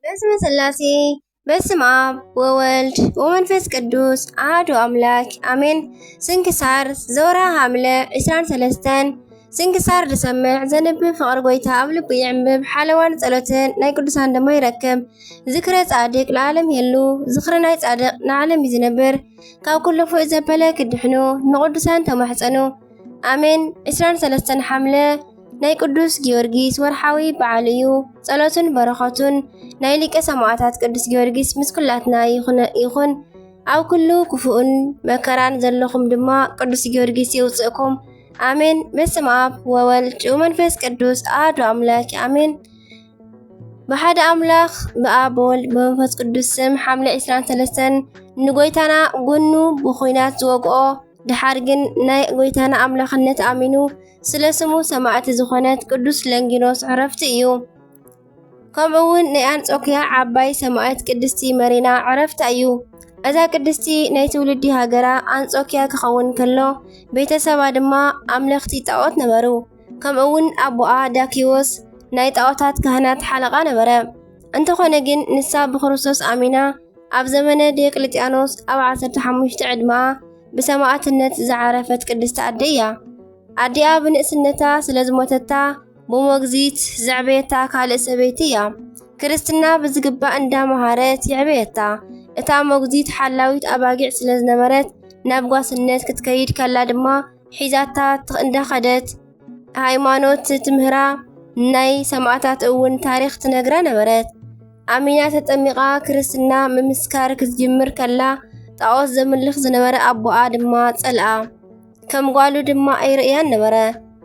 በስመ ሥላሴ፣ በስመ አብ ወወልድ ወመንፈስ ቅዱስ አሐዱ አምላክ አሜን። ስንክሳር ዘወርሃ ሐምለ ዕስራን ሰለስተን። ስንክሳር ዝሰምዕ ዘንብብ ፍቕሪ ጎይታ ኣብ ልቡ ይዕንብብ፣ ሓለዋን ጸሎትን ናይ ቅዱሳን ድማ ይረክብ። ዝክረ ጻድቅ ለዓለም የሉ፣ ዝኽሪ ናይ ጻድቅ ንዓለም እዩ ዝነብር። ካብ ኩሉ ክፉእ ዘበለ ክድሕኑ ንቅዱሳን ተማሕጸኑ። አሜን። ዕስራን ሰለስተን ሐምለ ናይ ቅዱስ ጊዮርጊስ ወርሓዊ በዓል እዩ። ጸሎቱን በረኸቱን ናይ ሊቀ ሰማዕታት ቅዱስ ጊዮርጊስ ምስ ኩላትና ይኹነ-፣ ይኹን። ኣብ ኩሉ ክፉእን መከራን ዘለኹም ድማ ቅዱስ ጊዮርጊስ የውፅእኩም። አሜን። በስመ አብ ወወልድ ወመንፈስ ቅዱስ አሐዱ አምላክ አሜን። ብሓደ ኣምላኽ ብኣብ ብወልድ ብመንፈስ ቅዱስ ስም ሐምለ ዕስራን ሰለስተን ንጎይታና ጎኑ ብኹናት ዝወግኦ፣ ድሓር ግን ናይ ጎይታና ኣምላኽነት ኣሚኑ ስለ ስሙ ሰማዕቲ ዝኾነት ቅዱስ ለንጊኖስ ዕረፍቲ እዩ። ከምኡ እውን ናይ ኣንጾኪያ ዓባይ ሰማዕት ቅድስቲ መሪና ዕረፍታ እዩ። እዛ ቅድስቲ ናይ ትውልዲ ሃገራ ኣንጾኪያ ክኸውን ከሎ፣ ቤተሰባ ድማ ኣምለኽቲ ጣዖት ነበሩ። ከምኡ እውን ኣቦኣ ዳኪዎስ ናይ ጣዖታት ካህናት ሓለቓ ነበረ። እንተኾነ ግን ንሳ ብክርስቶስ ኣሚና ኣብ ዘመነ ዲዮቅልጥያኖስ ኣብ ዓሰርተ ሓሙሽተ ዕድመኣ ብሰማዕትነት ዝዓረፈት ቅድስቲ ኣደ እያ። ኣዲኣ ብንእስነታ ስለ ዝሞተታ ብሞግዚት ዘዕበየታ ካልእ ሰበይቲ እያ። ክርስትና ብዝግባእ እንዳመሃረት የዕበየታ። እታ ሞግዚት ሓላዊት ኣባጊዕ ስለ ዝነበረት ናብ ጓስነት ክትከይድ ከላ ድማ ሒዛታ ትኽ-፣ እንዳኸደት ሃይማኖት ትምህራ፣ ናይ ሰማዕታት እውን ታሪኽ ትነግራ ነበረት። ኣሚና ተጠሚቓ ክርስትና ምምስካር ክትጅምር ከላ ጣዖት ዘምልኽ ዝነበረ ኣቦኣ ድማ ጸልኣ። ከም ጓሉ ድማ ኣይርእያን ነበረ።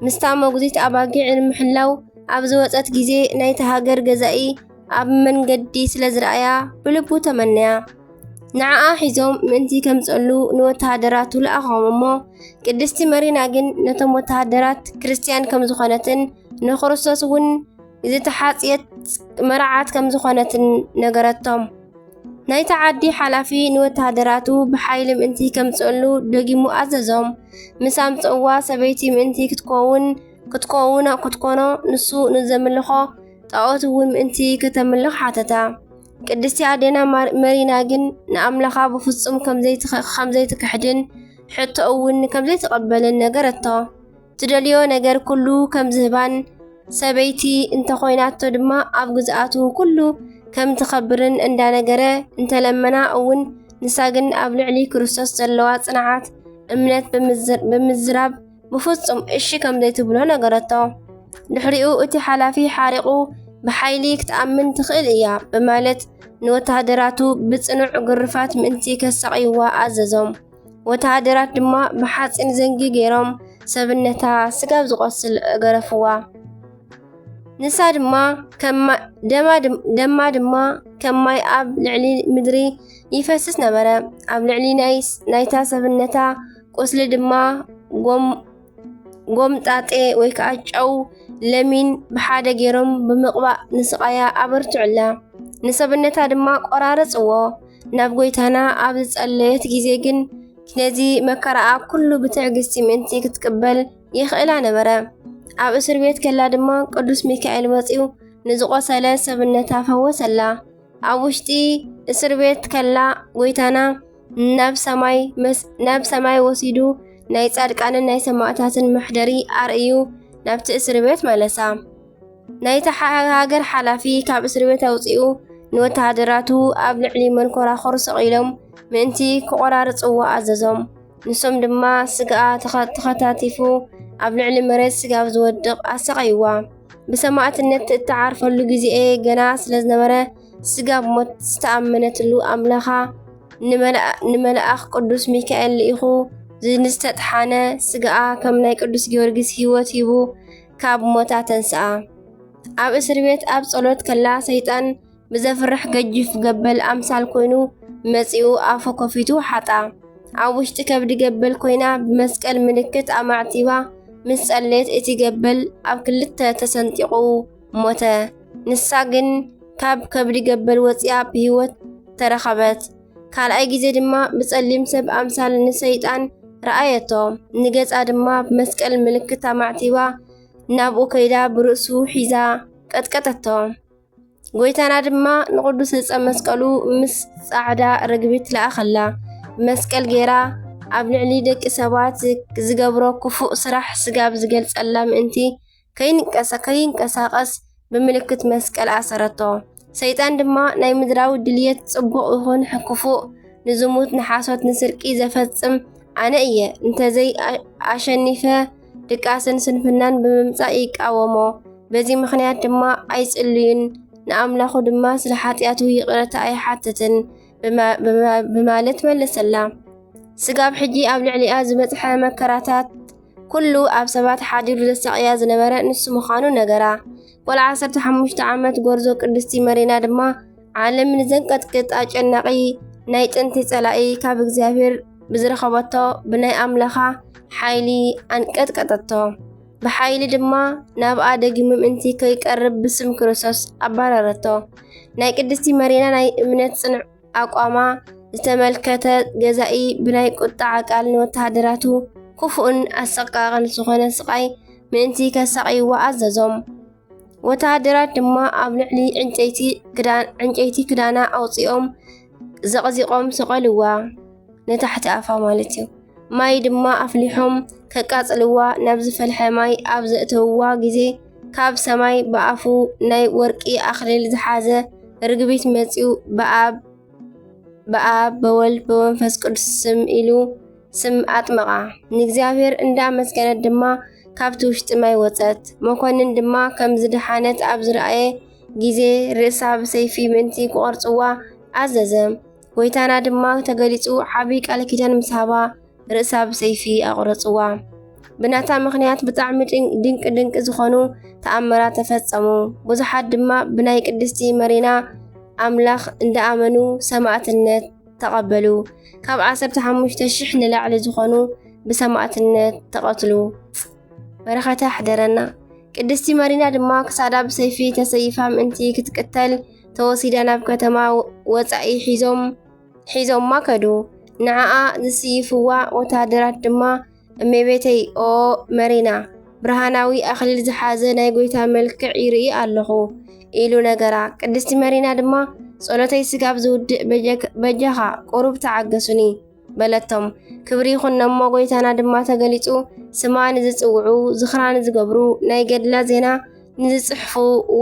ምስታ መጉዚት ኣባጊዕ ንምሕላው ኣብ ዝወጸት ግዜ ናይቲ ሃገር ገዛኢ ኣብ መንገዲ ስለ ዝረኣያ ብልቡ ተመነያ። ንዓኣ ሒዞም ምእንቲ ከምጸሉ ንወተሃደራቱ ለኣኾም እሞ ቅድስቲ መሪና ግን ነቶም ወተሃደራት ክርስትያን ከም ዝኾነትን ንክርስቶስ እውን ዝተሓጽየት መርዓት ከም ዝኾነትን ነገረቶም። ናይታ ዓዲ ሓላፊ ንወተሃደራቱ ብሓይሊ ምእንቲ ከምጽእሉ ደጊሙ ኣዘዞም። ምስ ኣምጽእዋ ሰበይቲ ምእንቲ ክትኮውን፣ ክትኮውኖ፣ ክትኮኖ ንሱ ንዘምልኾ ጣዖት እውን ምእንቲ ከተምልኽ ሓተታ። ቅድስቲ ኣዴና ማር-፣ መሪና ግን ንኣምላኻ ብፍጹም ከም ዘይትኸ-፣ ከም ዘይትክሕድን ሕቶ እውን ከም ዘይትቐበልን ነገረቶ። ትደልዮ ነገር ኩሉ ከም ዝህባን ሰበይቲ እንተኾይናቶ ድማ ኣብ ግዝኣቱ ኩሉ ከም ትኸብርን እንዳነገረ እንተለመና እውን ንሳ ግን ኣብ ልዕሊ ክርስቶስ ዘለዋ ጽንዓት እምነት ብምዝር-፣ ብምዝራብ ብፍጹም እሺ ከም ዘይትብሎ ነገረቶ። ድሕሪኡ እቲ ሓላፊ ሓሪቑ ብሓይሊ ክትኣምን ትኽእል እያ በማለት ንወተሃደራቱ ብጽኑዕ ግርፋት ምእንቲ ከሳቕይዋ ኣዘዞም። ወተሃደራት ድማ ብሓጺን ዘንጊ ገይሮም ሰብነታ ስጋብ ዝቖስል ገረፍዋ። ንሳ ድማ ከማ-፣ ደማ ድም-፣ ደማ ድማ ከም ማይ ኣብ ልዕሊ ምድሪ ይፈስስ ነበረ። ኣብ ልዕሊ ናይ-፣ ናይታ ሰብነታ ቁስሊ ድማ ጎም-፣ ጎምጣጤ ወይ ከዓ ጨው ለሚን ብሓደ ገይሮም ብምቕባእ ንስቓያ ኣበርትዑላ። ንሰብነታ ድማ ቆራረጽዎ። ናብ ጎይታና ኣብ ዝጸለየት ግዜ ግን ነዚ መከራኣ ኩሉ ብትዕግስቲ ምእንቲ ክትቅበል የኽእላ ነበረ። ኣብ እስር ቤት ከላ ድማ ቅዱስ ሚካኤል መጺኡ ንዝቖሰለ ሰብነታ ፈወሰላ። ኣብ ውሽጢ እስር ቤት ከላ ጎይታና ናብ ሰማይ መስ-፣ ናብ ሰማይ ወሲዱ ናይ ጻድቃንን ናይ ሰማዕታትን መሕደሪ ኣርእዩ ናብቲ እስር ቤት መለሳ። ናይታ ሓ-፣ ሃገር ሓላፊ ካብ እስር ቤት ኣውጺኡ ንወተሃደራቱ ኣብ ልዕሊ መንኮራኹር ሰቒሎም ምእንቲ ክቖራርጽዎ ኣዘዞም። ንሶም ድማ ስጋኣ ተኸ-፣ ተኸታቲፉ ኣብ ልዕሊ መሬት ስጋብ ዝወድቕ ኣሰቓይዋ። ብሰማዕትነት እትዓርፈሉ ግዜኤ ገና ስለ ዝነበረ ስጋብ ሞት ዝተኣመነትሉ ኣምላኻ ንመልኣ-፣ ንመልኣኽ ቅዱስ ሚካኤል ልኢኹ ንዝተጥሓነ ስጋኣ ከም ናይ ቅዱስ ጊዮርጊስ ህይወት ሂቡ ካብ ሞት ኣተንስኣ። ኣብ እስር ቤት ኣብ ጸሎት ከላ ሰይጣን ብዘፍርሕ ገጂፍ ገበል ኣምሳል ኮይኑ መጺኡ ኣፉ ከፊቱ ሓጣ። ኣብ ውሽጢ ከብዲ ገበል ኮይና ብመስቀል ምልክት ኣማዕቲባ ምስ ጸለየት እቲ ገበል ኣብ ክልተ ተሰንጢቑ ሞተ። ንሳ ግን ካብ ከብዲ ገበል ወጺኣ ብህይወት ተረኸበት። ካልኣይ ግዜ ድማ ብጸሊም ሰብ ኣምሳል ንሰይጣን ረኣየቶ። ንገጻ ድማ ብመስቀል ምልክት ኣማዕቲባ ናብኡ ከይዳ ብርእሱ ሒዛ ቀጥቀጠቶ። ጎይታና ድማ ንቕዱስ ዕፀ መስቀሉ ምስ ፃዕዳ ርግቢት ለኣኸላ። ብመስቀል ገይራ ኣብ ልዕሊ ደቂ ሰባት ዝገብሮ ክፉእ ስራሕ ስጋብ ዝገልጸላ ምእንቲ ከይንቀሳ-፣ ከይንቀሳቐስ ብምልክት መስቀል ኣሰረቶ። ሰይጣን ድማ ናይ ምድራዊ ድልየት ጽቡቕ ይኹን ክፉእ፣ ንዝሙት፣ ንሓሶት፣ ንስርቂ ዘፈጽም ኣነ እየ፣ እንተዘይ ኣ-፣ ኣሸኒፈ ድቃስን ስንፍናን ብምምጻእ ይቃወሞ። በዚ ምኽንያት ድማ ኣይጽልዩን፣ ንኣምላኹ ድማ ስለ ሓጢኣቱ ይቕረታ ኣይሓትትን ብማ-፣ ብማ-፣ ብማለት መለሰላ። ስጋብ ሕጂ ኣብ ልዕሊኣ ዝበጽሐ መከራታት ኩሉ ኣብ ሰባት ሓዲሩ ዘሳቕያ ዝነበረ ንሱ ምዃኑ ነገራ። ጓል ዓሰርተ ሓሙሽተ ዓመት ጎርዞ ቅድስቲ መሪና ድማ ዓለም ንዘንቀጥቅጥ ኣጨናቒ ናይ ጥንቲ ጸላኢ ካብ እግዚኣብሔር ብዝረኸበቶ ብናይ ኣምላኻ ሓይሊ ኣንቀጥቀጠቶ። ብሓይሊ ድማ ናብኣ ደጊሙ ምእንቲ ከይቀርብ ብስም ክርስቶስ ኣባረረቶ። ናይ ቅድስቲ መሪና ናይ እምነት ጽንዕ ኣቋማ ዝተመልከተ ገዛኢ ብናይ ቁጥዓ ቃል ንወተሃደራቱ ክፉእን ኣሰቃቕን ዝኾነ ስቓይ ምእንቲ ከሳቕይዋ ኣዘዞም። ወተሃደራት ድማ ኣብ ልዕሊ ዕንጨይቲ ክዳን-፣ ዕንጨይቲ ክዳና ኣውጺኦም ዘቕዚቖም ሰቐልዋ፣ ንታሕቲ ኣፋ ማለት እዩ። ማይ ድማ ኣፍሊሖም ከቃጽልዋ ናብ ዝፈልሐ ማይ ኣብ ዘእተውዋ ግዜ፣ ካብ ሰማይ ብኣፉ ናይ ወርቂ ኣኽሊል ዝሓዘ ርግቢት መጺኡ፣ ብኣብ፣ ብኣብ፣ በወልድ፣ በመንፈስ ቅዱስ ስም ኢሉ ስም ኣጥመቓ። ንእግዚኣብሔር እንዳኣመስገነት ድማ ካብቲ ውሽጢ ማይ ወጸት። መኮንን ድማ ከም ዝደሓነት ኣብ ዝረኣየ ግዜ፣ ርእሳ ብሰይፊ ምእንቲ ክቖርጽዋ ኣዘዘ። ጎይታና ድማ ተገሊጹ ዓቢ ቃል ኪዳን ምስ ሃባ፣ ርእሳ ብሰይፊ ኣቑረጽዋ። ብናታ ምኽንያት ብጣዕሚ ድን-፣ ድንቂ ድንቂ ዝኾኑ ተኣምራት ተፈጸሙ። ብዙሓት ድማ ብናይ ቅድስቲ መሪና ኣምላኽ እንዳኣመኑ ሰማዕትነት ተቐበሉ። ካብ ዓሰርተ ሓሙሽተ ሽሕ ንላዕሊ ዝኾኑ ብሰማዕትነት ተቐትሉ። በረኸታ ይሕደረና። ቅድስቲ መሪና ድማ ክሳዳ ብሰይፊ ተሰይፋ ምእንቲ ክትቅተል ተወሲዳ ናብ ከተማ ወጻኢ ሒዞም፣ ሒዞማ ከዱ። ንዓኣ ዝስይፍዋ ወተሃደራት ድማ፣ "እመቤተይ፣ ኦ መሪና፣ ብርሃናዊ ኣኽሊል ዝሓዘ ናይ ጎይታ መልክዕ ይርኢ ኣለኹ" ኢሉ ነገራ። ቅድስቲ መሪና ድማ፣ "ጸሎተይ ስጋብ ዝውድእ በጀክ-፣ በጃኻ ቁሩብ ተዓገሱኒ" በለቶም። ክብሪ ይኹን እሞ ጎይታና ድማ ተገሊጹ፣ ስማ ንዝጽውዑ፣ ዝኽራ ንዝገብሩ፣ ናይ ገድላ ዜና ንዝጽሕፉ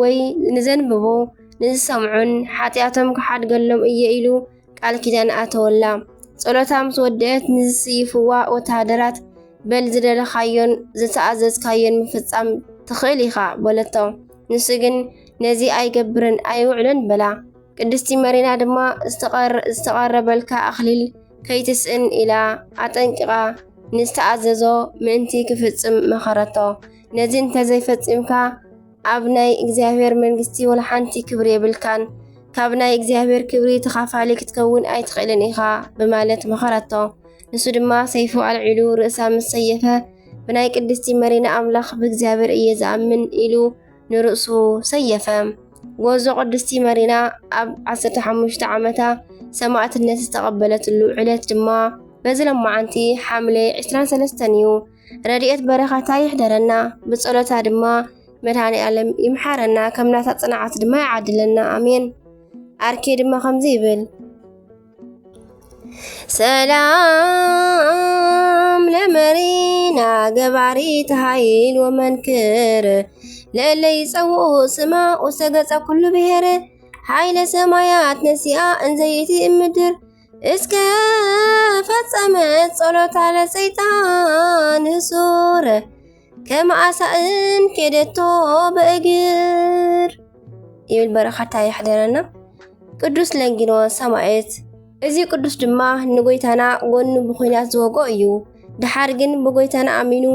ወይ ንዘንብቡ፣ ንዝሰምዑን ሓጢኣቶም ክሓድገሎም እየ ኢሉ ቃል ኪዳን ኣተወላ። ጸሎታ ምስ ወደአት ንዝስይፍዋ ወተሃደራት፣ "በል ዝደለኻዮን ዝተኣዘዝካዮን ምፍጻም ትኽእል ኢኻ" በለቶ። ንሱ ግን፣ "ነዚ ኣይገብርን ኣይውዕሎን" በላ። ቅድስቲ መሪና ድማ፣ "ዝተቐር-፣ ዝተቐረበልካ ኣኽሊል ከይትስእን" ኢላ ኣጠንቂቓ ንዝተኣዘዞ ምእንቲ ክፍጽም መኸረቶ። "ነዚ እንተዘይፈጺምካ ኣብ ናይ እግዚኣብሔር መንግስቲ ወላ ሓንቲ ክብሪ የብልካን፣ ካብ ናይ እግዚኣብሔር ክብሪ ተኻፋሊ ክትከውን ኣይትኽእልን ኢኻ" ብማለት መኸረቶ። ንሱ ድማ ሰይፉ ኣልዒሉ ርእሳ ምስ ሰየፈ፣ "ብናይ ቅድስቲ መሪና ኣምላኽ ብእግዚኣብሔር እየ ዝኣምን" ኢሉ ንርእሱ ሰየፈ። ጎዞ ቅድስቲ መሪና ኣብ ዓሰርተ ሓሙሽተ ዓመታ ሰማዕትነት ዝተቐበለትሉ ዕለት ድማ በዚ ሎማዓንቲ ሓምለ ዕስራን ሰለስተን እዩ። ረድኤት በረኸታ ይሕደረና፣ ብጸሎታ ድማ መድኃኔ ዓለም ይምሓረና፣ ከም ናታ ጽንዓት ድማ ይዓድለና። ኣሜን። ኣርኬ ድማ ከምዚ ይብል። ሰላም ለመሪና ገባሪት ኃይል ወመንክር፣ ለእለ ይጸውዑ ስማ ውስተ ገጸ ኩሉ ብሔር፣ ኃይለ ሰማያት ነሲኣ እንዘይቲ እምድር፣ እስከ ፈጸመት ጸሎታ ለሰይጣን ህሱር፣ ከመ ኣሳእን ኬደቶ በእግር። ይብል በረኸታ ይሕደረና። ቅዱስ ለንጊኖስ ሰማዕት። እዚ ቅዱስ ድማ ንጎይታና ጎኑ ብኹናት ዝወግኦ እዩ። ደሓር ግን ብጎይታና ኣሚኑ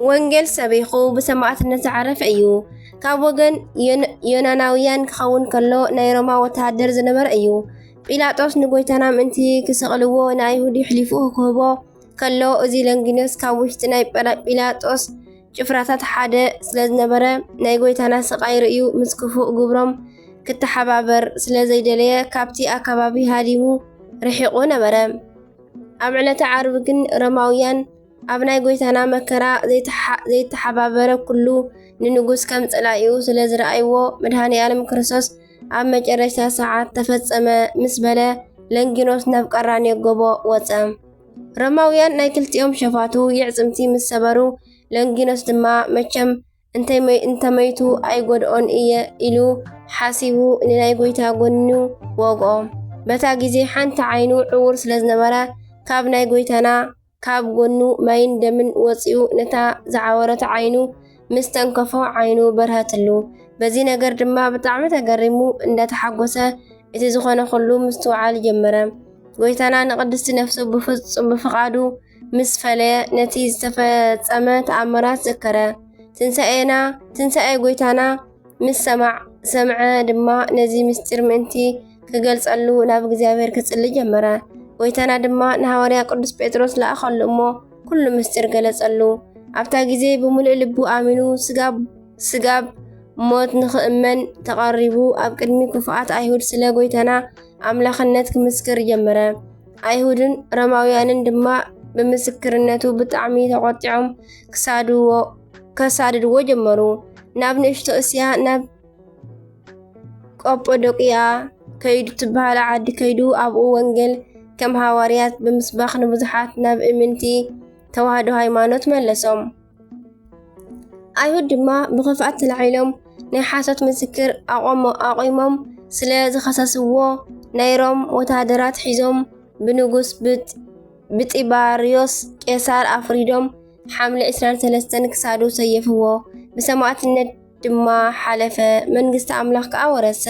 ወንጌል ሰቢኹ ብሰማዕትነት ዝዓረፈ እዩ። ካብ ወገን ዮን-፣ ዮናናውያን ክኸውን ከሎ ናይ ሮማ ወተሃደር ዝነበረ እዩ። ጲላጦስ ንጎይታና ምእንቲ ክሰቕልዎ ንኣይሁድ የሕሊፉ ክህቦ ከሎ፣ እዚ ለንጊኖስ ካብ ውሽጢ ናይ ጳላ-፣ ጲላጦስ ጭፍራታት ሓደ ስለ ዝነበረ፣ ናይ ጎይታና ስቓይ ርእዩ ምስ ክፉእ ግብሮም ክተሓባበር ስለ ዘይደለየ፣ ካብቲ ኣከባቢ ሃዲሙ ርሒቑ ነበረ። ኣብ ዕለተ ዓርቢ ግን ሮማውያን ኣብ ናይ ጎይታና መከራ ዘይተሓ-፣ ዘይተሓባበረ ኩሉ ንንጉስ ከም ጸላኢኡ ስለ ዝረኣይዎ፣ መድኃኔ ዓለም ክርስቶስ ኣብ መጨረሽታ ሰዓት ተፈጸመ ምስ በለ፣ ለንጊኖስ ናብ ቀራንዮ ጎቦ ወጸ። ሮማውያን ናይ ክልቲኦም ሸፋቱ የዕጽምቲ ምስ ሰበሩ፣ ለንጊኖስ ድማ፣ መቸም እንተመይ-፣ እንተመይቱ ኣይጎድኦን እየ ኢሉ ሓሲቡ ንናይ ጎይታ ጎኑ ወግኦ። በታ ግዜ ሓንቲ ዓይኑ ዕዉር ስለ ዝነበረ፣ ካብ ናይ ጎይታና ካብ ጎኑ ማይን ደምን ወጺኡ ነታ ዝዓወረት ዓይኑ ምስ ተንከፎ ዓይኑ በርሀትሉ። በዚ ነገር ድማ ብጣዕሚ ተገሪሙ እንዳተሓጎሰ እቲ ዝኾነ ኩሉ ምስትውዓል ጀመረ። ጎይታና ንቅድስቲ ነፍሱ ብፍጹም ብፍቓዱ ምስ ፈለየ ነቲ ዝተፈጸመ ተኣምራት ዘከረ። ትንሳኤና፣ ትንሳኤ ጎይታና ምስ ሰማዕ-፣ ሰምዐ ድማ ነዚ ምስጢር ምእንቲ ክገልጸሉ ናብ እግዚኣብሔር ክጽሊ ጀመረ። ጎይታና ድማ ንሃዋርያ ቅዱስ ጴጥሮስ ለኣኸሉ እሞ ኩሉ ምስጢር ገለጸሉ። ኣብታ ግዜ ብምሉእ ልቡ ኣሚኑ ስጋብ፣ ስጋብ ሞት ንኽእመን ተቐሪቡ ኣብ ቅድሚ ክፉኣት ኣይሁድ ስለ ጎይታና ኣምላኽነት ክምስክር ጀመረ። ኣይሁድን ሮማውያንን ድማ ብምስክርነቱ ብጣዕሚ ተቖጢዖም ክሳድዎ-፣ ከሳድድዎ ጀመሩ። ናብ ንእሽቶ እስያ፣ ናብ ቆጶዶቅያ ከይዱ ትበሃል ዓዲ ከይዱ ኣብኡ ወንጌል ከም ሃዋርያት ብምስባኽ ንብዙሓት ናብ እምንቲ ተዋህዶ ሃይማኖት መለሶም። ኣይሁድ ድማ ብኽፍኣት ተላዒሎም ናይ ሓሶት ምስክር ኣቆሞ-፣ ኣቑሞም ስለ ዝኸሰስዎ ናይ ሮም ወታደራት ሒዞም ብንጉስ ብጥ-፣ ብጢባርዮስ ቄሳር ኣፍሪዶም ሓምለ ዕስራን ሰለስተን ክሳዱ ሰየፍዎ። ብሰማዕትነት ድማ ሓለፈ፣ መንግስቲ ኣምላኽ ከኣ ወረሰ።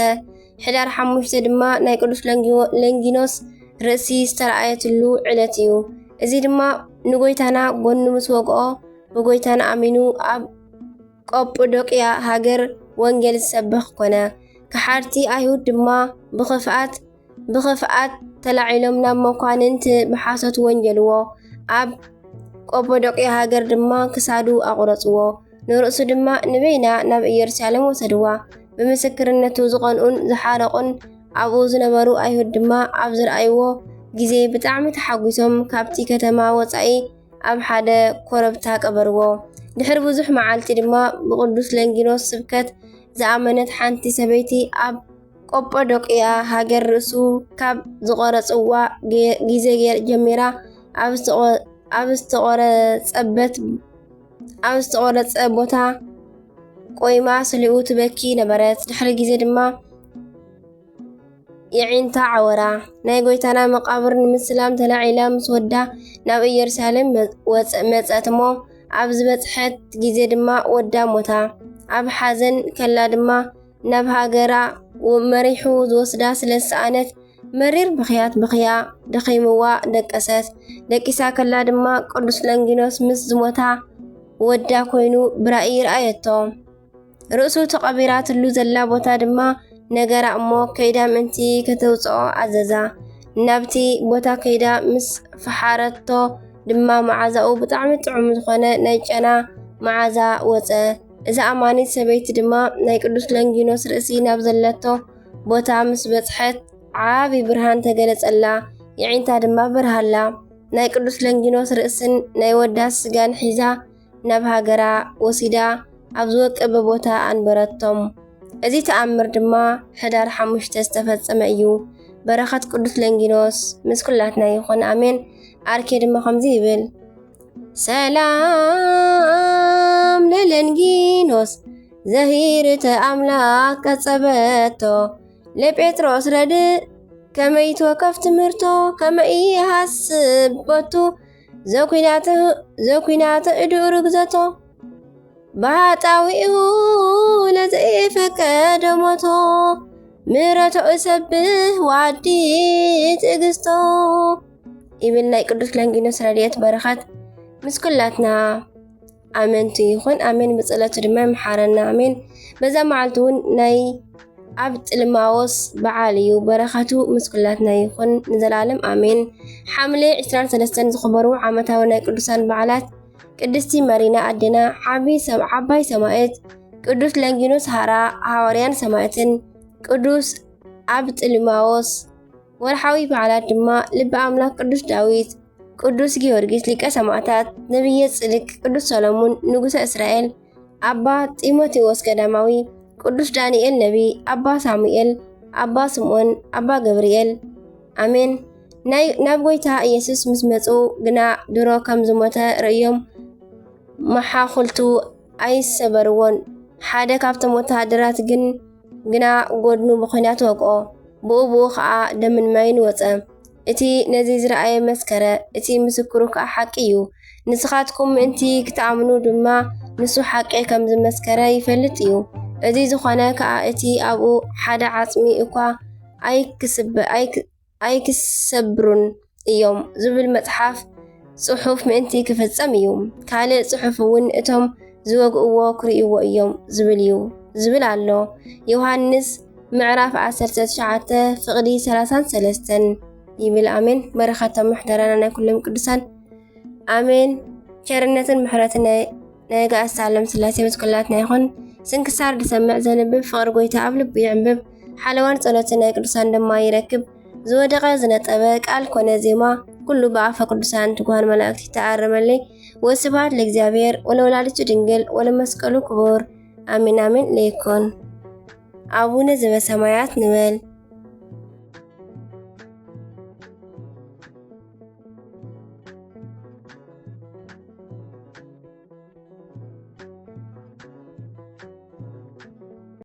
ሕዳር ሓሙሽተ ድማ ናይ ቅዱስ ለንጊዎ-፣ ለንጊኖስ ርእሲ ዝተረኣየትሉ ዕለት እዩ። እዚ ድማ ንጎይታና ጎኑ ምስ ወግኦ፣ ብጎይታና ኣሚኑ ኣብ ቆጶዶቅያ ሃገር ወንጌል ዝሰብኽ ኮነ። ከሓድቲ ኣይሁድ ድማ ብኽፍኣት፣ ብኽፍኣት ተላዒሎም ናብ መኳንንት ብሓሶት ወንጀልዎ። ኣብ ቆጶዶቅያ ሃገር ድማ ክሳዱ ኣቑረጽዎ። ንርእሱ ድማ ንበይና ናብ ኢየሩሳሌም ወሰድዋ። ብምስክርነቱ ዝቐንኡን ዝሓረቑን ኣብኡ ዝነበሩ ኣይሁድ ድማ ኣብ ዝረኣይዎ ግዜ ብጣዕሚ ተሓጒሶም ካብቲ ከተማ ወጻኢ ኣብ ሓደ ኮረብታ ቀበርዎ። ድሕሪ ብዙሕ መዓልቲ ድማ ብቅዱስ ለንጊኖስ ስብከት ዝኣመነት ሓንቲ ሰበይቲ ኣብ ቆጶዶቅያ ሃገር ርእሱ ካብ ዝቆረጽዋ ገ-፣ ግዜ ገ-፣ ጀሚራ ኣብ ዝተቆ-፣ ኣብ ዝተቆረጸበት፣ ኣብ ዝተቆረጸ ቦታ ቆይማ ስሊኡ ትበኪ ነበረት። ድሕሪ ግዜ ድማ የዒንታ ዓወራ። ናይ ጎይታና መቃብር ንምስላም ተላዒላ ምስ ወዳ ናብ ኢየሩሳሌም መ-፣ ወጸ-፣ መጸት እሞ፣ ኣብ ዝበጽሐት ግዜ ድማ ወዳ ሞታ። ኣብ ሓዘን ከላ ድማ ናብ ሃገራ ወ-፣ መሪሑ ዝወስዳ ስለ ዝሰኣነት፣ መሪር ብኽያት ብኽያ፣ ደኺምዋ ደቀሰት። ደቂሳ ከላ ድማ ቅዱስ ለንጊኖስ ምስ ዝሞታ ወዳ ኮይኑ ብራእይ ረኣየቶ። ርእሱ ተቐቢራትሉ ዘላ ቦታ ድማ ነገራ እሞ፣ ከይዳ ምእንቲ ከተውጽኦ ኣዘዛ። ናብቲ ቦታ ከይዳ ምስ ፈሓረቶ ድማ መዓዛኡ ብጣዕሚ ጥዑም ዝኾነ ናይ ጨና መዓዛ ወጸ። እዛ ኣማኒት ሰበይቲ ድማ ናይ ቅዱስ ለንጊኖስ ርእሲ ናብ ዘለቶ ቦታ ምስ በጽሐት፣ ዓቢ ብርሃን ተገለጸላ፣ የዒንታ ድማ በርሃላ። ናይ ቅዱስ ለንጊኖስ ርእስን ናይ ወዳ ስጋን ሒዛ ናብ ሃገራ ወሲዳ ኣብ ዝወቀበ ቦታ ኣንበረቶም። እዚ ተኣምር ድማ ሕዳር ሓሙሽተ ዝተፈጸመ እዩ። በረኸት ቅዱስ ለንጊኖስ ምስ ኩላትና ይኹን፣ ኣሜን። ኣርኬ ድማ ከምዚ ይብል፣ ሰላም ለለንጊኖስ ዘሂርተ ኣምላኽ ቀጸበቶ፣ ለጴጥሮስ ረድእ ከመይ ትወከፍ ትምህርቶ፣ ከመይ ይሃስብ ቦቱ፣ ዘኩናተ፣ ዘኩናተ እዱ ርግዘቶ፣ ብሃጣዊኡ ለዘይፈቀደ ሞቶ፣ ምሕረቶ እሰብህ ዋዲ ትዕግስቶ። ይብል ናይ ቅዱስ ለንጊኖስ ረድኤት በረኸት ምስ ኩላትና ኣመንቲ ይኹን። ኣሜን። ብጸሎቱ ድማ ይምሓረና። ኣሜን። በዛ መዓልቲ እውን ናይ ኣብ ጥልማዎስ በዓል እዩ። በረኸቱ ምስ ኩላትና ይኹን ንዘለዓለም ኣሜን። ሓምለ ዕስራን ሰለስተን ዝኽበሩ ዓመታዊ ናይ ቅዱሳን በዓላት፣ ቅድስቲ መሪና ኣዴና፣ ዓቢ ሰብ-፣ ዓባይ ሰማዕት ቅዱስ ለንጊኖስ ሃራ፣ ሃዋርያን ሰማዕትን ቅዱስ ኣብ ጥልማዎስ። ወርሓዊ በዓላት ድማ ልበ ኣምላኽ ቅዱስ ዳዊት፣ ቅዱስ ጊዮርጊስ ሊቀ ሰማዕታት፣ ነቢየ ጽድቅ ቅዱስ ሰሎሙን ንጉሰ እስራኤል፣ ኣባ ጢሞቴዎስ ገዳማዊ፣ ቅዱስ ዳንኤል ነቢ፣ ኣባ ሳሙኤል፣ ኣባ ስምዖን፣ ኣባ ገብርኤል። ኣሜን። ናይ ናብ ጎይታ ኢየሱስ ምስ መጹ ግና ድሮ ከም ዝሞተ ርእዮም መሓኹልቱ ኣይሰበርዎን። ሓደ ካብቶም ወተሃደራት ግን ግና ጎድኑ ብኹናት ወቅኦ፣ ብኡ ብኡ ኸዓ ደምን ማይን ወጸ። እቲ ነዚ ዝረኣየ መስከረ፣ እቲ ምስክሩ ከኣ ሓቂ እዩ። ንስኻትኩም ምእንቲ ክትኣምኑ ድማ ንሱ ሓቂ ከም ዝመስከረ ይፈልጥ እዩ። እዚ ዝኾነ ከኣ እቲ ኣብኡ ሓደ ዓጽሚ እኳ ኣይክስብ ኣይክ ኣይክሰብሩን እዮም ዝብል መጽሓፍ ጽሑፍ ምእንቲ ክፍጸም እዩ። ካልእ ጽሑፍ እውን እቶም ዝወግእዎ ክርእይዎ እዮም ዝብል እዩ ዝብል ኣሎ። ዮሃንስ ምዕራፍ ዓሰርተ ትሽዓተ ፍቕዲ ሰላሳን ሰለስተን ይብል። ኣሜን። በረኸቶም ምሕደራና ናይ ኩሎም ቅዱሳን ኣሜን። ቸርነትን ምሕረትን ናይ ናይ ኣጋእዝተ ዓለም ስላሴ ምስ ኩላትና ይኹን። ስንክሳር ዝሰምዕ ዘንብብ ፍቕሪ ጎይታ ኣብ ልቡ ይዕንብብ። ሓለዋን ጸሎትን ናይ ቅዱሳን ድማ ይረክብ። ዝወደቐ ዝነጠበ ቃል ኮነ ዜማ ኩሉ ብኣፈ ቅዱሳን ትጉሃን መላእክት ይተኣረመለይ። ወስብሐት ለእግዚኣብሔር ወለወላዲቱ ድንግል ወለመስቀሉ ክቡር። ኣሜን ኣሜን ለይኮን። ኣቡነ ዘበሰማያት ንበል።